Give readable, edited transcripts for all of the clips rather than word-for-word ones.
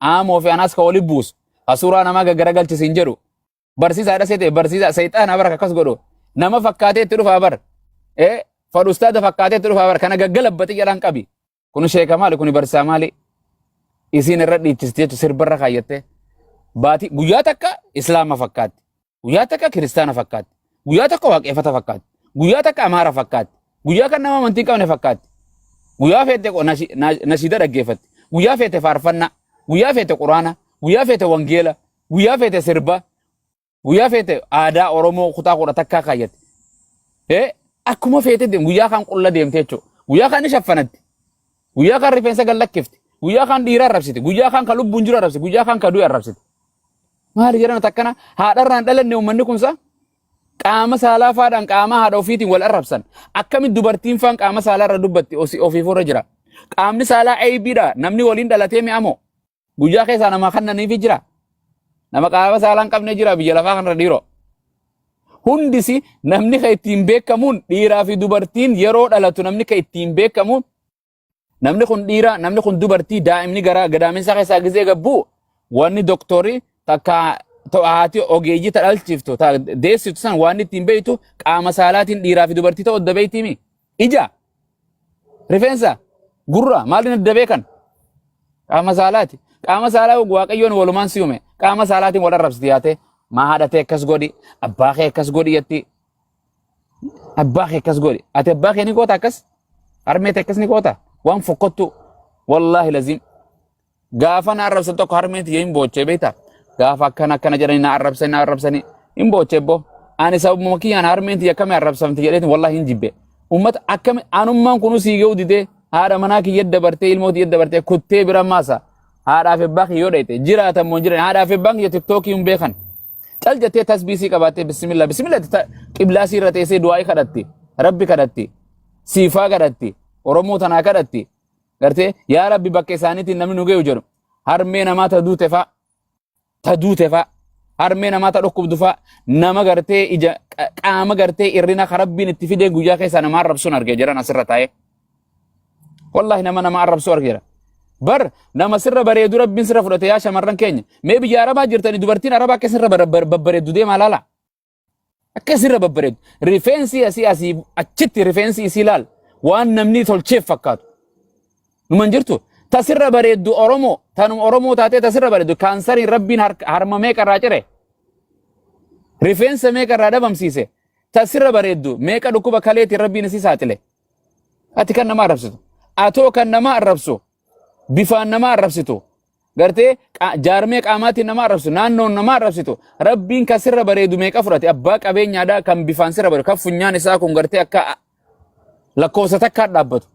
Aamoo fi anaas ka wali buusu. Ka suuraa namaa gaggaragalchisiin jedhu. Barsiisaadha seete barsiisaa seexaana bara akkas godhu. Nama fakkaatee itti dhufaa bar. Ee fadhu ustaada fakkaatee itti dhufaa bar. Kana gaggalabbati jedhaan qabi. Kun sheeka maali? Kun barsiisaa maali? Isiin irra dhiichisti jechuun sirbarra kaayyattee. Baati guyyaa takka islaama fakkaatti. Guyyaa takka kiristaana fakkaatti. Guyyaa takka waaqeffata fakkaatti. Guyyaa takka amaara fakkaatti. Guyyaa kan nama amantii hin qabne fakkaatti. Guyyaa feete nashiida dhaggeeffatti. Guyyaa feete faarfannaa. Guyyaa feete quraana. Guyyaa feete wangeela. Guyyaa feete sirba. Guyyaa feete aadaa Oromoo kutaa 11 kaayyatti. Akkuma feete deem guyyaa kaan qulla deemte jechuudha. Guyyaa kaan ni shaffanatti. Guyyaa kaan rifeensa gad lakkifti. Guyyaa kaan dhiira arrabsiti. Guyyaa kaan ka lubbuun jiru arrabsiti. Guyyaa kaan ka du'e arrabsiti. Maali jedhan takkana haadharraan dhalanne uummanni kun sa qaama saalaa faadhaan qaama haadha ofiitiin wal arrabsan. Akkamitti dubartiin faan qaama saalaa irra dubbatti ofiifuu irra jira. Qaamni saalaa aybiidha. Namni waliin dhalatee mi'amoo. Guyyaa keessaa nama kannaniifi jira. Nama qaama saalaa hin qabne jira biyya lafaa kanarra dhiiroo. Hundisi namni kan ittiin beekamuun dhiiraa fi dubartiin yeroo dhalatu namni kan ittiin beekamuun namni kun dhiira namni kun dubartii daa'imni gara gadaaminsa keessaa gizee gabbuu wanni doktorri takka haati ogeeyyii ta dhalchiftu ta deessitu san waan ittiin beektu qaama saalaatiin dhiiraa fi dubartii ta'uu adda beektiimi. Ija, rifeensa, gurra maaliin adda beekan? Qaama saalaati. Qaama saalaa Waaqayyoon walumaan si uume. Qaama saalaatiin wal arrabsiti yaate. Maa haadha tee akkas godhi, abbaa kee akkas godhi jetti. Abbaa kee akkas godhi. Ati abbaa kee ni goota akkas? Harmee tee akkas ni goota? Waan fokkottu. Wallaahi laziim. Gaafa na arrabsan tokko harmeen tiyya hin boochee beektaa? Gaafa akkana akkana jedhanii na arrabsanii na arrabsanii hin boochee boo. Ani sababuma kiyyaan harmeen tiyya akkamii arrabsamti jedheetiin wallaahi hin jibbe. Uummata akkami anummaan kunuu sii ga'uu didee haadha manaa kiyya dabartee ilmoo tiyya dabartee kuttee bira maasa. Haadhaa fi abbaa kiyya yoo dhayte jiraatan moo hin jiran haadhaa fi abbaan kiyya tiktookii hin beekan. Cal jettee tasbii sii qabaattee bismillah bismillah qiblaa sii irra teessee du'aa'ii kadhatti rabbi kadhatti siifaa kadhatti oromoo tanaa kadhatti. Gartee yaa rabbi bakka isaaniitiin namni nu gayu jedhu harmee namaa ta duute fa'a ta duute fa'a harmee namaa ta dhukkubdu fa'a nama gartee ija qaama gartee irrina ka rabbiin itti fidee guyyaa keessaa nama arrabsuun argee jiran asirra taa'ee. Wallaahi nama nama arrabsuu argeera. Bar nama sirra bareedu rabbiin sirra fudhate yaa shamarran keenya. Mee biyya arabaa jirtanii dubartiin arabaa akka sirra babbareeddu deemaa laala. Akka sirra babbareedu. Rifeensi asii asii achitti rifeensi isii laal. Waan namni tolcheef fakkaatu. Numan jirtu. Ta sirra bareeddu Oromoo. Tanuma Oromoo taatee ta sirra bareeddu. Kaansariin rabbiin harma meeqa irraa cire. Rifeensa meeqa irraa dhabamsiise. Ta sirra bareeddu meeqa dhukkuba kaleetiin rabbiin isii saaxile. Ati kan nama arrabsitu. Atoo kan nama arrabsu. Bifaan nama arrabsitu. Gartee jaarmee qaamaatiin nama arrabsitu. Naannoon nama arrabsitu. Rabbiin kan sirra bareedu meeqa fudhate. Abbaa qabeenyaadhaa kan bifaan sirra bareedu. Kan funyaan isaa kun gartee akka lakkoofsa takkaa dhaabbatu.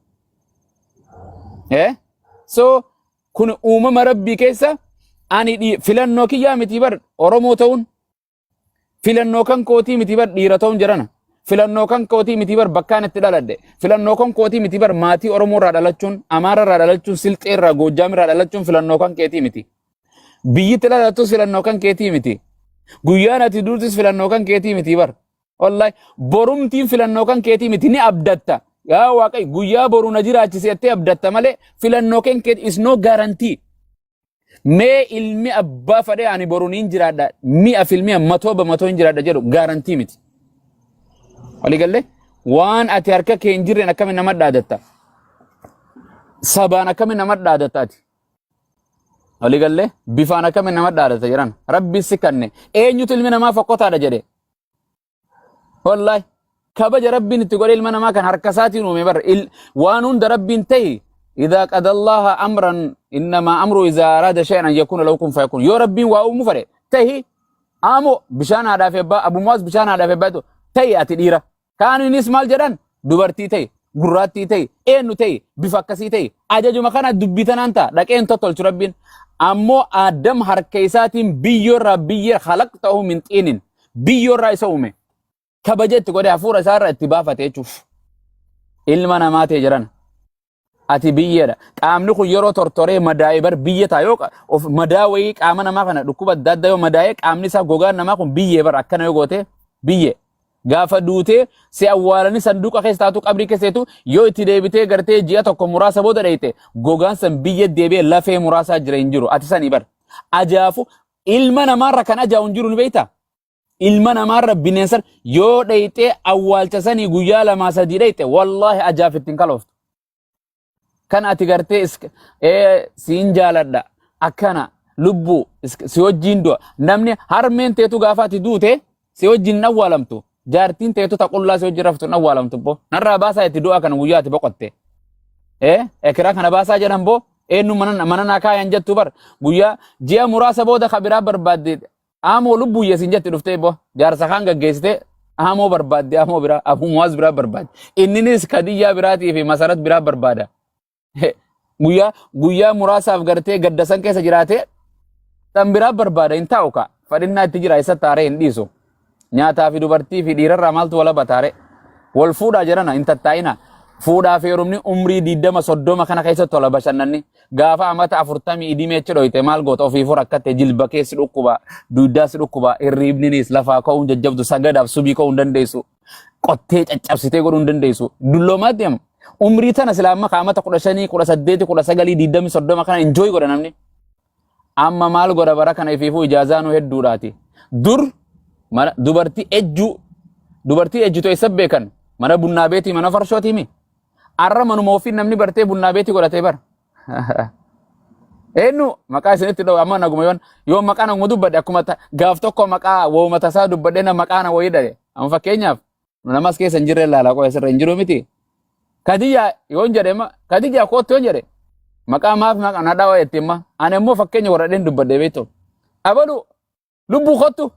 Eh? So kun uumama rabbii keessa ani filannoo kiyyaa miti bar Oromoo ta'uun Filannoo kan kootii miti bar dhiira ta'uun jedhana. Filannoo kan kootii miti bar bakkaan itti dhaladhe. Filannoo kan kootii miti bar maatii Oromoo irraa dhalachuun, Amaara irraa dhalachuun, Silxee irraa, Goojjaam irraa dhalachuun filannoo kan keetii miti. Biyyi itti dhalattus filannoo kan keetii miti. Guyyaan ati duutis filannoo kan keetii miti bar. Wallahi borumtiin filannoo kan keetii miti ni abdatta. Yaa Waaqayyo guyyaa boru na jiraachise jettee abdatta malee filannoo kan keetii is no guarantee. Mee ilmi abbaa fadhee ani boru niin jiraadha mi'a filmi'a matoo ba matoo hin jiraadha jedhu gaarantii miti. Walii gallee waan ati harka kee hin jirreen akkamiin nama dhaadatta? Sabaan akkamiin nama dhaadatta ati? Walii gallee bifaan akkamiin nama dhaadatta jedhan rabbi si kanne eenyutu ilmi namaa fokkotaadha jedhe. Wallahi kabaja rabbiin itti godhe ilma namaa kan harka isaatiin uume bar waan hunda rabbiin ta'e idhaa qadallaha amran innamaa amru idhaa araada shay'an an yakuuna lahu kun fayakun yoo rabbiin waa uumu fedhe tahi aamoo bishaan haadhaa fi abbaa abu muwaaz bishaan haadhaa fi abbaa tahi ati dhiira kaaninis maal jedhan dubartii tahi gurraattii tahi eenyu tahi bifa akkasii tahi ajajuma kana dubbii tanaan ta'a dhaqeen tottolchu rabbiin ammoo addam harka isaatiin biyyoorraa biyyee khalaqtahu min xiinin biyyoo irraa isa uume kabaja itti godhe hafuura isaa irraa itti baafate jechuuf ilma namaa ta'e jiran ati biyyeedha qaamni kun yeroo tortoree madaa'e bar biyya ta'a yoo of madaa wayii qaama namaa kana dhukkuba adda addaa yoo madaa'e qaamni isaa gogaan namaa kun biyyee bar akkana yoo goote biyyee Gaafa duutee si awwaalanii sanduuqa keessa taatu, qabrii keessa teetu, yoo itti deebitee gartee ji'a tokko muraasa booda dheeyte, gogaan san biyya deebi'ee lafee muraasaa jira hin jiru. Ati sanii bar. Ajaafu ilma namaarra kan ajaa'u hin jiru, ni beektaa? Ilma namaarra bineensa yoo dheeyxee awwaalcha sanii guyyaa lamaa sadii dheeyxe, wallaahi ajaaf ittiin kalooftu. Kan ati gartee siin jaaladha, akkana lubbuu si wajjiin du'a, namni harmeen teetu gaafa ati duute si wajjin hin awwaalamtu, jaartiin teetu ta qullaa si wajjin raftu hin awwaalamtu. Boo, narraa baasaa itti du'a kana guyyaa ati boqotte ekiraa kana baasaa jedhan. Boo, eenyu mana mana naa kaayan jettu bar. Guyyaa ji'a muraasa booda ka biraa barbaadde, aamoo lubbuu yesin jetti dhuftee, boo, jaarsa kaan gaggeessite, aamoo barbaadde, aamoo biraa, Abu Muwaaz biraa barbaadde, inninis Kadiyyaa biraatii fi Masarat biraa barbaada. Guyyaa guyyaa muraasaaf gartee gadda san keessa jiraate, tan biraa barbaada. Hin taa'u ka fadhinnaa itti jira, isa taaree hin dhiisu. Nyaataa fi dubartii fi dhiirarraa maaltu walaba taare? Wal fuudhaa jedhana, hin tattaa'ina. Fuudhaa fi heerumni umrii 20 30 kana keessa tola bashannanni. Gaafa amata 40 idimee achi dhoyte maal goota? Ofiifuu rakkatte, jilba keessi dhukkuba, dugdaa si dhukkuba, hirriibninis lafaa ka'uun jajjabdu, sagadaaf subii ka'uu hin dandeessu. Qottee caccabsitee godhuu hin dandeessu. Dulloomaa deema. Umrii tana silaa amma kaamata 15, 18, 19, 20, 30 kana enjoy godha namni. Amma maal godha bara kana? Ifiifuu ijaazaanuu hedduudhaati. Dur mana dubartii ejjuu, dubartii ejjitu eessa beekan? Mana bunnaa beetii, mana farshootii mi? Arra manuma ofii namni bartee bunnaa beetii godhatee bara. Eenyu maqaa isinitti dha'u? Amma naguma yoon yoo maqaa naguma dubbadhe, akkuma gaaf tokko maqaa wooma tasaa dubbadhe, na maqaa na wayii dha'e. Amma fakkeenyaaf namas keessa hin jirre ilaala, qofa sirra hin jiru miti. Kadijaa yoon jedhe, Kadijaa kootti yoon jedhe, maqaa maaf maqaa na dhawa jetti. Amma ani immoo fakkeenya warradheen dubbadhe beektu. Abalu lubbuu kottu,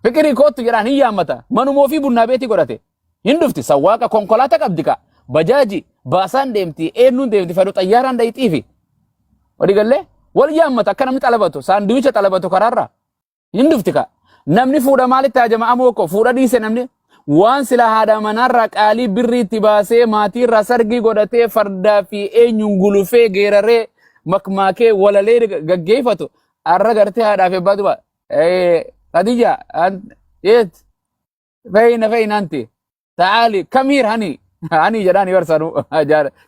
fiqirii kottu jedhaan hin yaammata. Manuma ofii bunnaa beetii godhate. Hin dhufti, sawwaaqa konkolaataa qabdi, ka bajaaji baasaan deemti, eenyuun deemti, fedhu xayyaaraan dhayixiifi. Walii gallee wal yaammata, akka namni xalabatu saandiwicha xalabatu karaarraa. Hin dhufti ka. Namni fuudha maalitti haajama amoo koo? Fuudha dhiise namni. Waan sila haadha manaarraa qaalii birrii itti baasee, maatiirraa sargii godhatee, fardaa fi eenyuun gulufee, geeraree, makmaakee, walalee gaggeeffatu. Har'a gartee haadhaa fi abbaa duba. Khadija, eet, fe'ina fe'ina anti. Ta'aali, come here honey. Honey jedhaan barsanu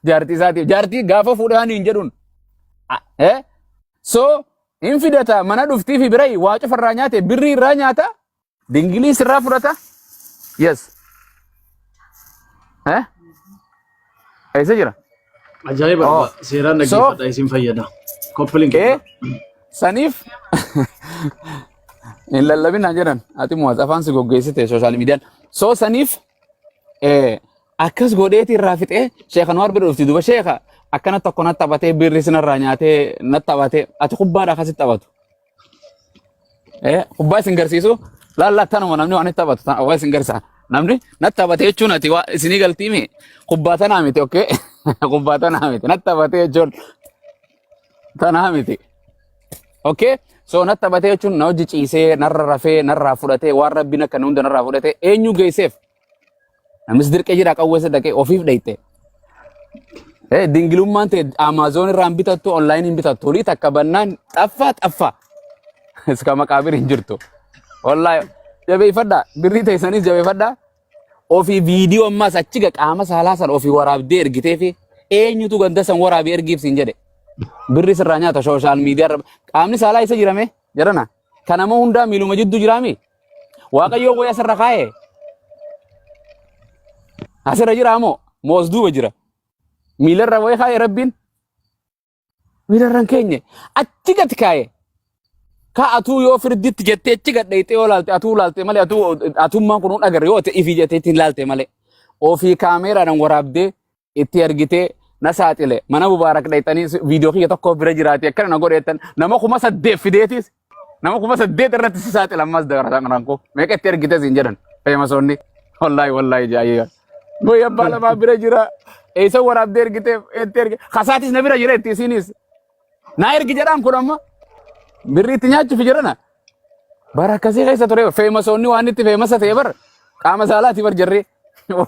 jaartii isaatiif. Jaartii gaafa fuudhe honey hin jedhuun. Eh? So, hin fidata mana dhuftii fi birai waa cufa irraa nyaate, birrii irraa nyaata, dingilii sirraa fudhata. Yes. Eh? Eessa jira? Ajaa'iba! Oh. Seeraan So, dhaggeeffadha, isin fayyada. Copy link. Saniif hin lallabinaan jedhan, ati muwaas afaan si goggeessite social miidiyaan. So saniif akkas godheeti irraa fixee sheeka Anwaar bira dhufti. Duba sheeka akkana tokko na taphatee, birri sinarraa nyaatee na taphatee, ati kubbaadha akkasitti taphatu. Kubbaa isin garsiisu laallaa, tanuma namni waan itti taphatu waa isin garsiisa. Namni na taphate jechuun ati waa isinii galtiimi, kubbaa tanaa miti, okay? Kubbaa tanaa miti, na taphate jechuun tanaa miti. Okay? So na taphatee jechuun na hojii ciisee, narra rafee, narraa fudhatee, waan rabbiin akka hunda narraa fudhatee eenyu geesseef? Namnis dirqee jira, qawweessa dhaqee ofiif dhayxe. Dingilummaan ta'e Amazon irraa hin bitattu, online hin bitattu. Horii takka bannaan xaffaa xaffaa. Iska maqaa biri hin jirtu. Wallaahi jabeeffadhaa. Birrii teessanis jabeeffadhaa. Ofii viidiyoo ammaas achi ga qaama saalaa san ofii waraabdee ergitee fi eenyutu ganda san waraabee ergiif siin jedhe. Birri sirraa nyaata social media irra. Qaamni saalaa isa jirame jedhana. Kanama hundaa miiluma jidduu jiraami. Waaqayyoon wayii asirra kaa'e. Asirra jira moo moos duuba jira? Miilarra wayii kaa'e rabbiin. Miilarra hin keenye. Achi gadi kaa'e. Ka atuu yoo firditti jettee achi gad dhayxee yoo laalte, atuu laalte malee, atuu atummaan kun hin agarre yoo ta'e ifii jettee ittiin laalte malee. Ofii kaameeraadhaan waraabdee itti argitee na saaxile. Mana Mubaarak dhayxanii viidiyoo kiyya tokko bira jiraate, akkana na godheettan, nama 8000 fideetis, nama 8000 irratti si saaxila. Ammas dabaratan rankoo meeqa itti ergite siin jedhan feemasoonni. Wallaahi wallaahi jaayee boy abbaa lamaa bira jira, eessa waraabdee ergite itti erge, kasaatis na bira jira, itti isinis naa ergi jedhaan. Kun amma birrii itti nyaachuuf jirana. Bara akkasii keessa ture feemasoonni, waan itti feemasa ta'e bar qaama saalaati bar, jarri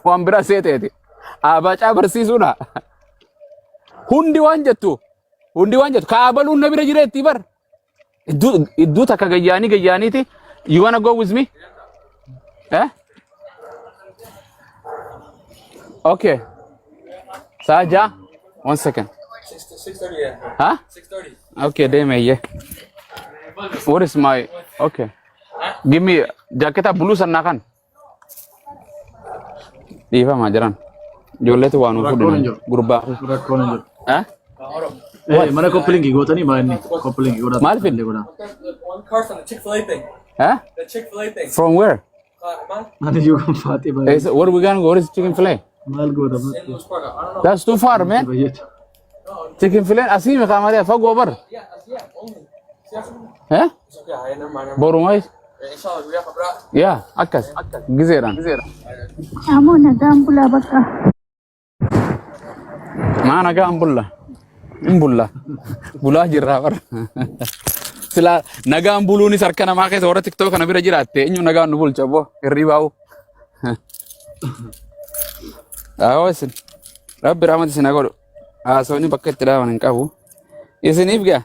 waan biraa seeteeti. Abaacaa barsiisuudha. Hundi waan jettu, hundi waan jettu kaabaluun na bira jireetti bar. Idduu idduu takka gayyaanii gayyaaniiti. You wanna go with me? Eh? Okay. Sa'a 6? One second. Huh? Okay, deeme iyyee. What is my... Okay. Give me jaaketa blue sannaa kan. Dhiifamaa jiran. Ijoolleetu waa nuu Rakkoon fudhu hin jiru. gurbaa. Rakkoon hin jiru. Eh? Eh, mana copy link gootanii maa inni copy link godhaa. Maal fidde? Godhaa. One cart on the Chick-fil-A thing. Eh? The Chick-fil-A thing. From where? Man, Ani iyyuu kan faaxee baay'ee. Is, where we gonna go? What is chicken fillet? Maal goota St. Louis Park. I don't know. That's too far, man. baay'eetu. Chicken fillet asii mi qaamalee fagoo bar. Yeah, only. See, Eh? It's okay. I never mind. Never mind. Borumais. Inshallah, we have a bra. Yeah, akkas. Gizeedhaan. Ammoo nagaan bulaa bakka. Maa nagaan bulla. Hin bulla. Bulaa jirraa bara. Silaa nagaan buluunis harka namaa keessa warra TikTok kana bira jiraatte eenyu nagaan nu bulcha abbo hirribaa'u. Awwa isin. Rabbi rahmata isin haa godhu. Haasawni bakka itti dhaaban hin qabu. Isiniif gaa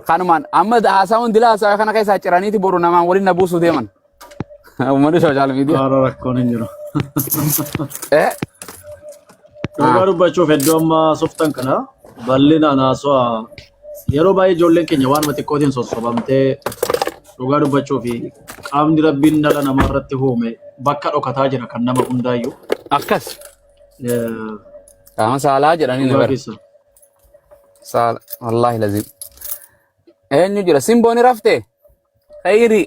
kanumaan amma haasawwan dilaa haasawaa kana keessaa ciraniiti boru namaan waliin na buusuu deeman. Uummanni social media. Haara rakkoon hin jiru. Eh? Dhugaa dubbachuuf iddoo amma softan kana bal'inaan haasawaa yeroo baay'ee ijoolleen keenya waanuma xiqqootiin sossobamtee dhugaa dubbachuu fi qaamni rabbiin dhala namaa irratti uume bakka dhokataa jira kan nama hundaayyuu. Akkas. Qaama saalaa jedhanii ni Dhugaa bara. keessa. Saala. Wallaahi lazim. Eenyu jira? Simbooni raftee? Khayri.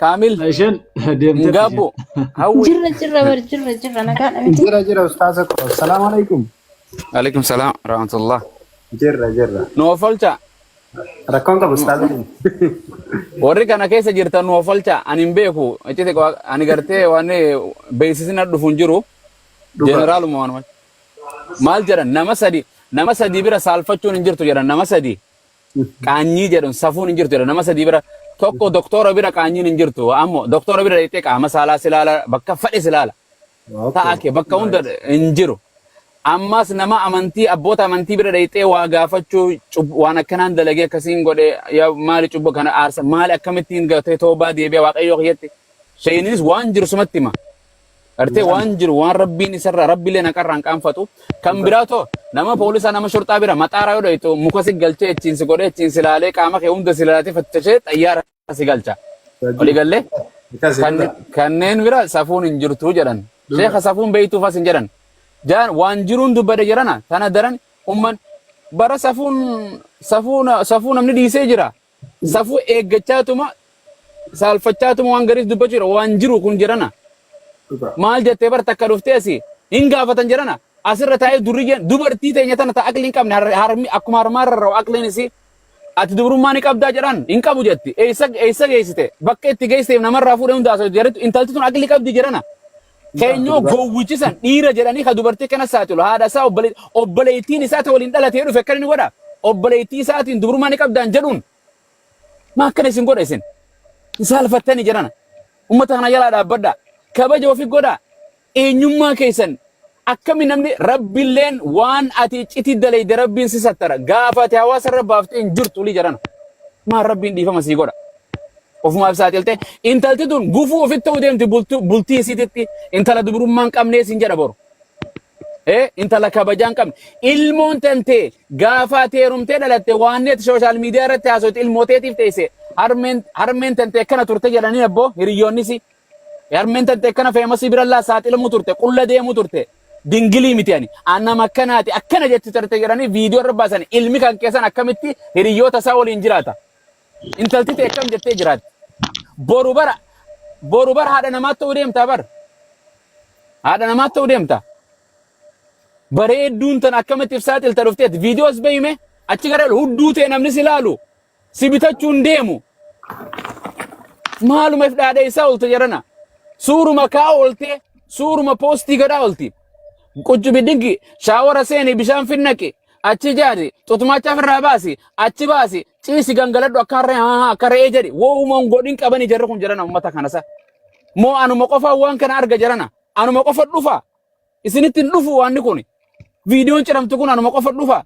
Kaamil. Isheen deemtee Ngabbo. Hawwi. Jirra jirra bar jirra jirra nagaan miti. Jira jira ustaaza koo. Salaamu alaikum. Alaikum salaam rahmatullah. Jirra jirra. Nu ofolcha. Rakkoon qabu ustaaza keenya. Warri kana keessa jirtan nu ofolcha. Ani hin beeku. Iccitii ani gartee waan beeksisni dhufu hin jiru. Jeneraaluma waanuma. Maal jedhan nama sadi bira saalfachuun hin jirtu jedhan nama sadi. Qaanyii jedhan safuun hin jirtu jedhan nama sadi bira. Tokko doktora bira qaanyiin hin jirtu. Ammoo doktora bira dhaqxee qaama saalaa si ilaala bakka fadhe si ilaala. Ta'a kee bakka hunda hin jiru. Ammas nama amantii abboota amantii bira dhaqxee waa gaafachuu waan akkanaan dalagee akkasiin godhe yaa maali cubbu kana aarsa maali akkamittiin gartee toobaa deebi'a waaqayyoo kiyyatti. Sheeninis waan jiru sumatti hima. Gartee waan jiru waan rabbiin isarraa rabbiillee naqarraa hin qaanfatu. Kan biraa too nama poolisaa nama shorxaa bira maxaaraa yoo dhaytu muka si galchee ittiin si godhee ittiin si laalee qaama kee hunda si laalatee fattashee xayyaara si galcha. Walii gallee kanneen bira safuun hin jirtu jedhan. Sheekha safuun beeytuufas hin jedhan. Jaan waan jiruun dubbade jedhana tana daran umman bara safuun safuun safuu namni dhiisee jira. Safuu eeggachaatuma saalfachaatuma waan gariis dubbachuu jira waan jiru kun jedhana. Maal jettee bar takka dhuftee asii hin gaafatan jedhana. Asirra taa'ee durriyyeen dubartii teenya tana ta aqli hin qabne harmi akkuma harmaa rarra'u aqliin isii ati dubrummaa ni qabdaa jedhan hin qabu jetti. Eessa eessa geessite bakka itti geessiteef namarraa fuudhee hunda haasa'u jedhetu intalti tun aqli qabdi jedhana. Keenyoo gowwichisan dhiira jedhanii ka dubartii kana saaxilu haadha isaa obboleettiin isaa ta waliin dhalatee dhufe akkana ni godha. Obboleettii isaatiin dubrummaa ni qabdaan jedhuun maa akkana isin godha isin. Hin saalfattanii jedhana. Ummata kana jalaa dhaabbadhaa. Kabaja ofi godhaa. Eenyummaa keessan akkami namni rabbilleen waan ati iccitii dalayde rabbiin si sattara. Gaafa ati hawaasa irra baaftee hin jirtu olii jedhana. Maal rabbiin dhiifama sii godha. Ofumaaf saaxilte intalti tun gufuu ofitti ta'uu deemti bultii isiititti intala dubrummaa hin qabnee siin jedha boru. Intala kabajaa hin qabne. Ilmoon tantee gaafa ati heerumtee dhalatte waan ati social media irratti haasofte ilmooteetiif teesse harmeen tantee akkana turte jedhanii abboo hiriyyoonnis harmeen tantee akkana famous birallaa saaxilamuu turte qulla deemuu turte dingilii miti ani annam akkanaati akkana jetti turte jedhanii viidiyoo irra baasan ilmi kan keessan akkamitti hiriyyoota isaa waliin jiraata. Intalti ta'e akkam jettee jiraatti. Boru bara haadha namaatti ta'uu deemtaa bara. Haadha namaatti ta'uu deemta. Bareedduun tan akkamitti if saaxilta dhufteet viidiyoo as bahime achi gara hudduu ta'e namni si ilaalu si bitachuu hin deemu. Maaluma if dhaadheessaa oolte jedhana. Suuruma kaa oolte suuruma post godhaa oolti. Quccubi dingi shower seeni bishaan finnaqi achi jaari xutumaacha ofirraa baasi achi baasi ciisi gangaladhu akka harree haa akka re'ee jedhi woowuma hin godhin qabani jarri kun jedhana uummata kana sa. Moo anuma qofa waan kana arga jedhana anuma qofa dhufa isinitti hin dhufu waanni kun viidiyoon ciramtu kun anuma qofa dhufa.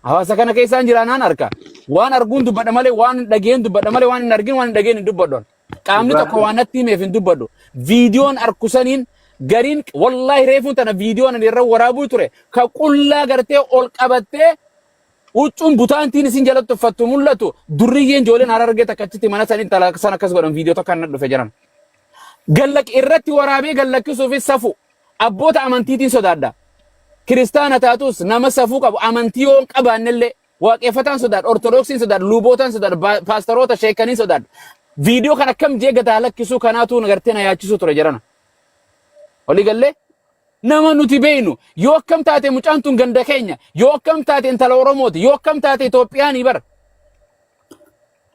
Hawaasa kana keessaan jiraanaan arka waan arguun dubbadha malee waan hin dhageen dubbadha malee waan hin argin waan hin dhageen hin dubbadhu. Qaamni tokko waan natti himeef hin dubbadhu. Viidiyoon arku saniin Gariin wallaahi reefuun tana viidiyoo ani irra waraabuu ture ka qullaa gartee ol qabattee huccuun butaantiin isin jalatti uffattu mul'atu durriyyeen ijoolleen harargee takka achitti mana san intala san akkas godhan viidiyoo tokko na dhufe jiran. Gallak irratti waraabee gallakkisuufis safu abboota amantiitiin sodaadha. Kiristaana taatus nama safuu qabu amantii yoo hin qabaannellee waaqeffataan sodaadha, ortodoksiin sodaadha, lubootaan sodaadha, paastaroota sheekaniin sodaadha. Viidiyoo kan akkam jee gadaa lakkisuu kanaatu gartee na yaachisuu ture jedhana. Walii gallee nama nuti beeynu yoo akkam taate mucaan tun ganda keenya yoo akkam taate intala Oromooti yoo akkam taate Itoophiyaanii bara.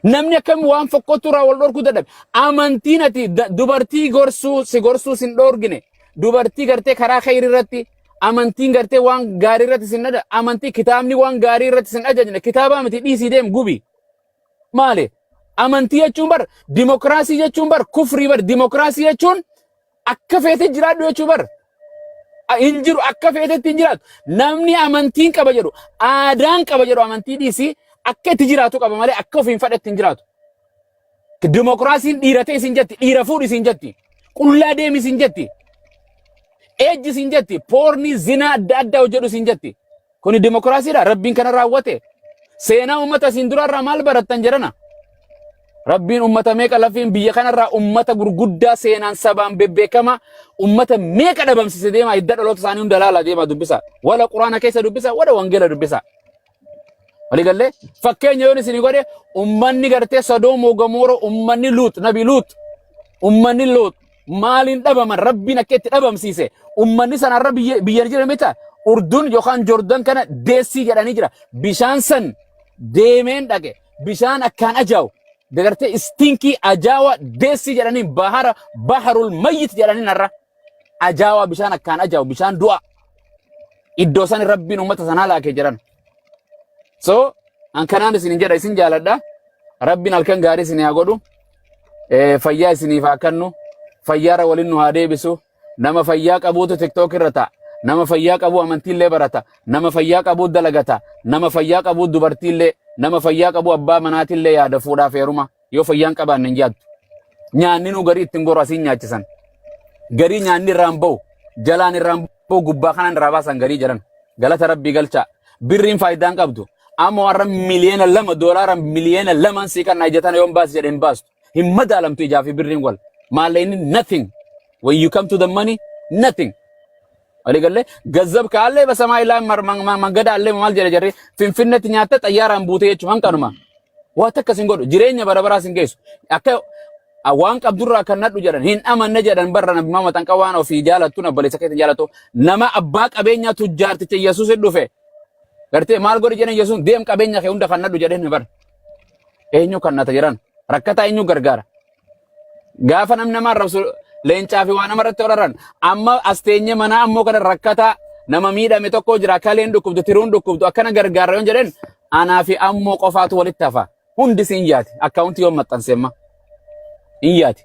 Namni akkam waan fokkottu irraa wal dhorkuu dadhabe. Amantiin ati dubartii gorsuu si gorsuu sin dhoorgine. Dubartii gartee karaa kheyrii irratti amantiin gartee waan gaarii irratti sin dhada amantii kitaabni waan gaarii irratti sin ajajne kitaabaa miti dhiisii deem gubi. Maali? Amantii jechuun bar dimokiraasii jechuun bar kufrii bar dimokiraasii jechuun akka feete jiraadhu jechuu bar. Hin jiru akka feetetti hin jiraatu. Namni amantiin qaba jedhu aadaan qaba jedhu amantii dhiisii akka itti jiraatu qaba malee akka ofiin fedhetti hin jiraatu. Dimokiraasiin dhiira ta'e isin jetti, dhiira fuudhi isin jetti, qullaa deemi isin jetti, eejji isin jetti, poornii zinaa adda addaa hojjedhu isin jetti. Kuni dimokiraasiidha. Rabbiin kana raawwate. Seenaa uummata isin duraarraa maal barattan jedhana. Rabbiin ummata meeqa lafiin biyya kanarraa ummata gurguddaa seenaan sabaan bebbeekama ummata meeqa dhabamsise deema hidda dhaloota isaanii hunda laala deema dubbisa. Wala quraana keessa dubbisa wala wangeela dubbisa. Walii gallee fakkeenya yoon isin godhe ummanni gartee Sodoomoo Gomoora ummanni Luut nabi Luut ummanni Luut maaliin dhabaman rabbiin akka itti dhabamsiise ummanni sanarra biyya biyya jira mita Urdun yookaan Jordan kana deessii jedhanii jira bishaan san deemeen dhaqe bishaan akkaan ajaa'u gartee istinkii ajaawa deessii jedhanii bahara baharul mayyit jedhanii narra ajaawa bishaan akkaan ajaa'u bishaan du'a iddoo san rabbiin ummata sanaa laakee jiran so an kanaan isin jedha isin jaaladha rabbiin halkan gaarii isin haa godhu fayyaa isiniif haa kennu fayyaarra waliin nu haa deebisu nama fayyaa qabuutu tiktook irra ta'a nama fayyaa qabu amantiillee barata nama fayyaa qabu dalagata nama fayyaa qabu dubartiillee nama fayyaa qabu abbaa manaatillee yaada fuudhaaf heeruma yoo fayyaan qabaanne hin yaaddu nyaanni nu garii ittiin goru asiin nyaachisan garii nyaanni irraan ba'u jalaan irraan ba'u gubbaa kanaan irraa baasan garii jedhan galata rabbii galchaa birriin faayidaan qabdu amma warra 2 miliyoona doolaara 2 miliyoona sii kan ijatan yoon baasi jedhe hin baastu hin madaalamtu ijaa fi birriin wal maallaqni nothing when you come to the money nothing walii galee ገንዘብ ካለ በሰማይ ላይ መንገድ አለ maal jedhe jarri finfinnetti nyaatte xayyaaraan buute jechuun hanqanuma waa takka sin godhu jireenya bara baraa sin geessu akka waan qabdurraa kan nadhu jedhan hin amanne jedhan barra nabi Muhammad hanqa waan ofii jaalattu obboleessa keetiin jaalattu nama abbaa qabeenyaa tujjaarticha Yesuus dhufe gartee maal godhi jedhan Yesuus deem qabeenya kee hunda kan nadhu jedheen bar eenyu kan nata jedhan rakkataa eenyu gargaara gaafa namni nama arrabsu leencaa fi waa nama irratti wararan amma as teenye manaa ammoo kana rakkataa nama miidhame tokko jira kaleen dhukkubdu tiruun dhukkubdu akkana gargaara yoon jedhan anaa fi ammoo qofaatu walitti hafa hundi siin yaati akkaawuntii yoon maxxanseemma hin yaati.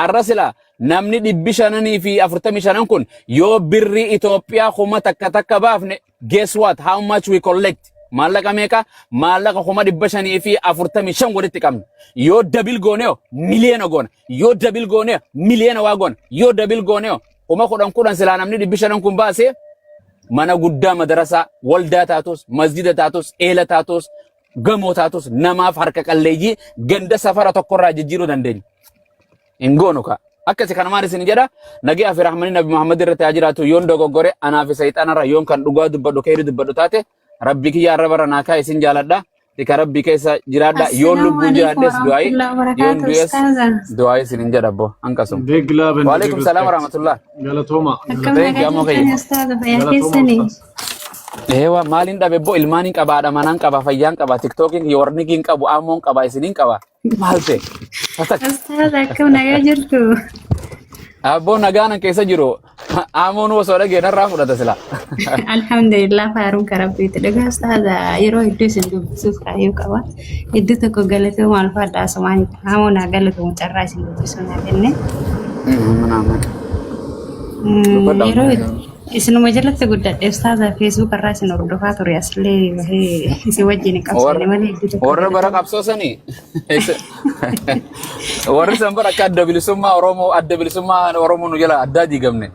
Arra sila namni 545 kun yoo birrii Itoophiyaa 1000 takka baafne, guess what, how much we collect? Maallaqa meeqa? Maallaqa 545,000 walitti qabna. Yoo double gooneo miliyoona goona, yoo double gooneo miliyoona waa goona, yoo double gooneo 10,000 10,000 silaa namni 500 kun baasee mana guddaa madarasaa waldaa taatus masjida taatus eela taatus gamoo taatus namaaf harka qalleeyyii ganda safara tokkorraa jijjiiruu dandeenya. Hin goonu ka. Akkasi kanumaan isin jedha nagee fi rahmanni nabi Muhammad irratti haa jiraatu yoon dogoggore anaa fi sayxaanarra yoon kan dhugaa dubbadhu keeri dubbadhu taate rabbi kiyya arraba irra naa kaa'e isin jaaladha. Tika rabbi keessa jiraadha yoon Assalaamu lubbuun alaikum jiraadhes du'aayi warahmatullahi yoon wabarakatuh du'es ustaaza. du'aayi isin hin jedha abbo hanqasum. Big love and big Waalaikum salaam respect. warahmatullah. Galatooma. Akkam Thank you nagaa ammoo jirtani kiyya. ustaaza fayyaa Galatooma keessanii? ustaas. Eewa maaliin dhabe bo ilmaaniin qaba haadha manaan qaba fayyaan qaba tiktookiin warnikiin qabu ammoon qaba isiniin qaba maal ta'e tatak. Ustaaza akkam nagaa jirtu? Abboo nagaan keessa jiru amoon osoo dhagee narraa fudhata sila. Alhamdulillah faaruun karaa rabbiiti. Dhugaa ustaaza yeroo hedduu isin dubbisuuf kaayyoo qaba. Hedduu tokko galatooma alfaadha asumaan hamoo naa galatoomu carraa isin dubbisuu naa kenne. Dubbadha. Yeroo Isinuma jalatti guddadhe ustaaza Facebook irraa isin hordofaa ture asillee bahee isin wajjin hin qabsoofne Warra malee hedduu tokko warra bara galatoomaa. qabsoo sanii warri san bara akka adda bilisummaa Oromoo adda bilisummaa Oromoo nu jala addaa diigamne.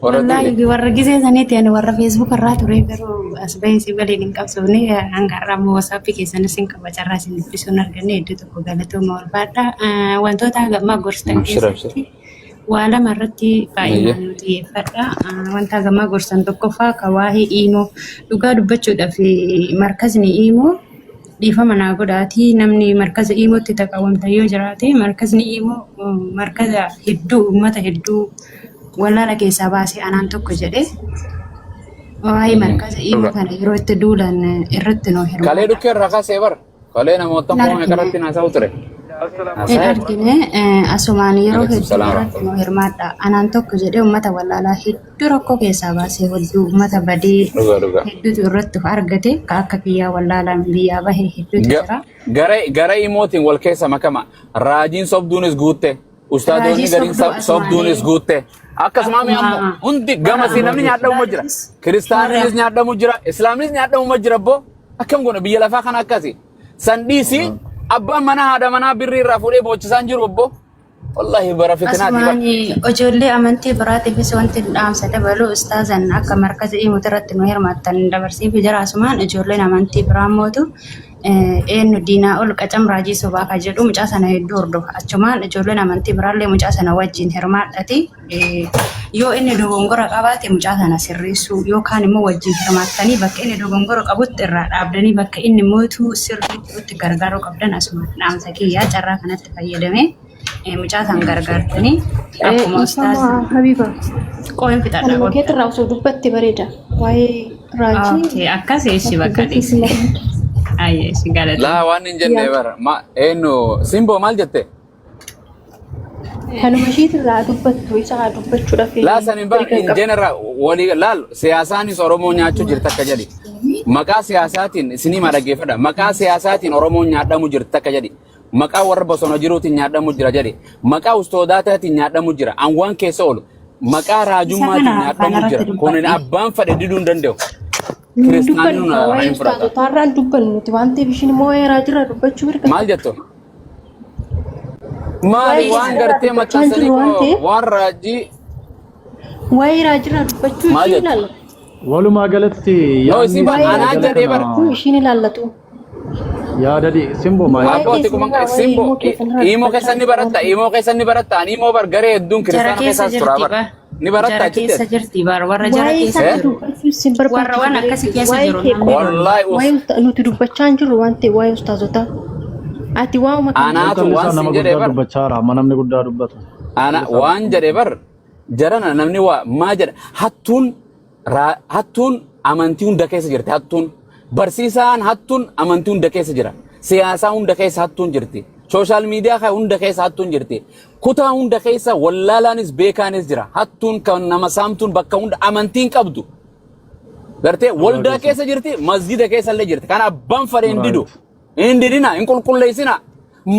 Warra durii. Wallaahi warra gisee saniitti ani warra Facebook irraa ture garuu as bahee isin waliin hin qabsoofne hanga har'aa immoo WhatsApp keessanis hin qaba carraa isin dubbisuun arganne hedduu tokko galatooma ulfaadha. Wantoota hagammaa gorsitan Abshir abshir. keessatti waa lama irratti Ayye. baay'inaan nu xiyyeeffadha. Wanta hagammaa gorsan tokkoffaa ka waa'ee iimoo dhugaa dubbachuudhaaf markazni iimoo dhiifama naa godhaatii namni markaza iimootti taqawwamtan yoo jiraate markazni iimoo markaza hedduu uummata hedduu wallaala keessaa baasee anaan tokko jedhe waa'ee markaza iimoo Dhuga. kana yeroo itti duulan irratti nu Kalee hirmaadha. dhukkee irraa kaasee bara. Kalee namoota Hin kuma argine. meeqarratti naasa'u ture. Hin Haasa'e. argine asumaan yeroo Alaikum hedduu salaam irratti nu warahmatullahi. hirmaadha. Anaan tokko jedhee uummata wallaalaa hedduu rakkoo keessaa baasee hedduu uummata badee Dhuga dhuga. hedduutu irratti of argate ka akka kiyyaa wallaalaan biyyaa bahe hedduutu jira. Gara gara imootiin wal keessa makama. Raajiin sobduunis guutte. Ustaadoonni Raajii gariin sobduu sobduunis asumaanee guutte. Akkasuma mi ammoo akkuma hundi warra gamasii namni amantii nyaadhamu jira. biraatiis warra Kiristaannis nyaadhamu jira. Islaamnis nyaadhamu jira boo. Akkam goona biyya lafaa kana akkasi. San dhiisi abbaan manaa haadha manaa birrii irraa fuudhee boochisaan jiru obbo. Wallahi bara fitinaati bara. Asumaan ijoollee amantii biraatiifis wanti dhaamsa dabalu ustaazan akka markaza himuutu irratti nu hirmaattan dabarsiif jira. Asumaan ijoolleen amantii biraa mootu eenyu diinaa ol qacam raajii sobaa kan jedhu mucaa sana hedduu hordofa. Achumaan ijoolleen amantii biraallee mucaa sana wajjin hirmaadhati. Yoo inni dogongora qabaate mucaa sana sirreessuu yookaan immoo wajjin hirmaattanii bakka inni dogongora qabutti irraa dhaabdanii bakka inni mootuu sirriitti gargaaruu qabdan asumaan dhaamsa kiyyaa carraa kanatti fayyadamee mucaa san gargaartanii akkuma ustaaz Dhiifama Habiba. qooyin fixadha Kanuma qoon keetirraa osoo dubbatte bareeda. Waa'ee raajii Okay, akkas eessi akka bakka dubbatti si dhiise. barbaada. Ayyee si galatoomi. Laa waan hin jenne Yaa bara. Ma eenyu simboo maal jette? kanuma ishiitirraa dubbattu isa haa dubbachuudhaaf Laa san hin bara mirga in qaba. general walii laal siyaasaanis Oromoo nyaachuu jirti akka jedhi. Maqaa siyaasaatiin isinii maa dhaggeeffadha. Maqaa siyaasaatiin Oromoon nyaadhamu jirti akka jedhi. Maqaa warra bosona jiruutiin nyaadhamu jira jedhi. Maqaa ustoodaataatiin nyaadhamu jira. An waan keessa oolu. Maqaa Isa raajummaatiin kana nyaadhamu kanarratti jira. Kunin dubbadhe. abbaan fedhe diduu hin danda'u. Nu Kiristaanni dubbannu nu kaa waa'ee hin fudhata. ustaazotaarraan dubbannu nuti waan ta'eef ishiin immoo waa'ee raajiirraa dubbachuu mirga Maal qabdi. jettu? Maali Waa'ee waan isaarraa gartee dubbachaa hin maxxansanii jirru waan kunoo ta'eef waan raajii waa'ee raajiirraa dubbachuu maal ishiin jettu? ilaallatu. Walumaa galatti No yaadni isin bar Waa'ee anaa galgala jedhee bar kana dubbachuu ishiin ilaallatu. yaada simboo maa Waa'ee yaada Abbooti keessanirraa kuma waa'ee simbo ilmoo keessanirraa imoo dubbachaa keessan ni jirtu waan baratta ta'eef. imoo keessan ni baratta ani imoo bar garee hedduun Jara kiristaana keessa keessaas turaa jirti bar ba. ni baratta Jara achitti keessa ati jirti bar warra jara Waa'ee keessa eh isaarraa jiru. dubbachuu isin Warra barbaachisu waan akkasii bareedu. keessa Waa'ee jiru kee namni qofa. lolu. wallahi us Waa'ee nuti dubbachaa hin jirru waan ta'eef waa'ee ustaazotaa. Ati waa'uma kan anaatu Callisaa waan nama sin jedhee guddaa bar dubbachaa jira. Amma namni guddaa dubbatu. ana Callisaa waan jedhee bar jarana namni waa maa jedha hattuun hattuun amantii hunda keessa jirti hattuun barsiisaan hattuun amantii hunda keessa jira siyaasaa hunda keessa hattuun jirti sooshaal miidiyaa kan hunda keessa hattuun jirti kutaa hunda keessa wallaalaanis beekaanis jira hattuun kan nama saamtuun bakka hunda amantiin qabdu gartee Dhugaa waldaa keessa. keessa jirti masjida keessa illee jirti kana abbaan fedhe hin didu Right. hin didina hin qulqulleessina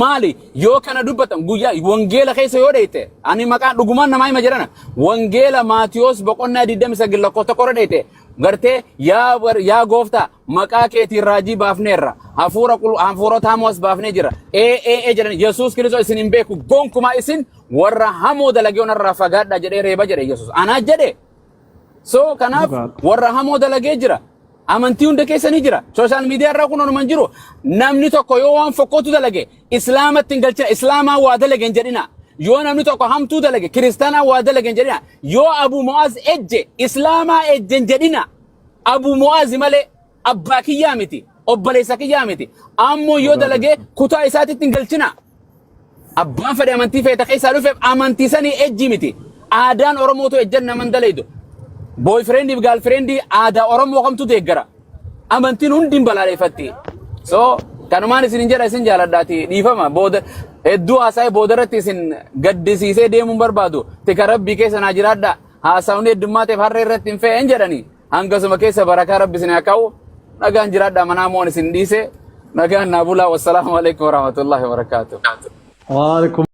maali yoo kana dubbatan guyyaa wangeela keessa yoo dheeyte ani maqaan dhugumaan namaa hima jedhana wangeela Maatiyoos boqonnaa 29 lakkoofsa tokko irra dheeyte gartee yaa yaa gooftaa maqaa keetiin raajii baafneerra hafuura hafuurota hamoos baafnee jira ee ee ee jedhan Yesuus Kiristoos isin hin beeku gonkumaa isin warra hamoo dalagee onarraa fagaadhaa jedhee reeba jedhe Yesuus anaa jedhe. So kanaaf Dhugaadha. warra hamoo dalagee jira. Amantii hunda keessa ni jira. Sooshaal miidiyaa irraa kun onuman jiru. Namni tokko yoo waan fokkootu dalage islaamatti hin galchina. Islaamaa waa dalage hin jedhina. Yoo namni tokko hamtuu dalage kiristaanaa waa dalage hin jedhina. Yoo Abu Mu'aaz ejje islaamaa ejje hin jedhina. Abu Mu'aaz malee abbaa kiyyaa miti. Obboleessa kiyyaa miti. Ammoo yoo Dhugaa dalage keessa. kutaa isaatitti hin galchina. Abbaan fedhe amantii feeta keessaa dhufeef amantii sanii ejji miti. Aadaan Oromootu ejjan naman dalaydu. Boyfriendii fi girlfriendii aadaa Oromoo kamtu deeggara. Amantiin hundi hin balaaleffatti. So kanumaan isin hin jedha isin jaaladhaati dhiifama booda hedduu haasa'ee booda irratti isin gaddisiisee deemuun barbaadu. Tika rabbii keessa naa jiraadha. Haasawni heddummaa ta'eef harree irratti hin fe'en jedhani. Hangasuma keessa barakaa rabbi isin haa kaa'u. Nagaan jiraadha manaa moon isin dhiise. Nagaan naa bulaa. Wassalaamu alaikum warahmatullahi wabarakaatuh. Waalaikum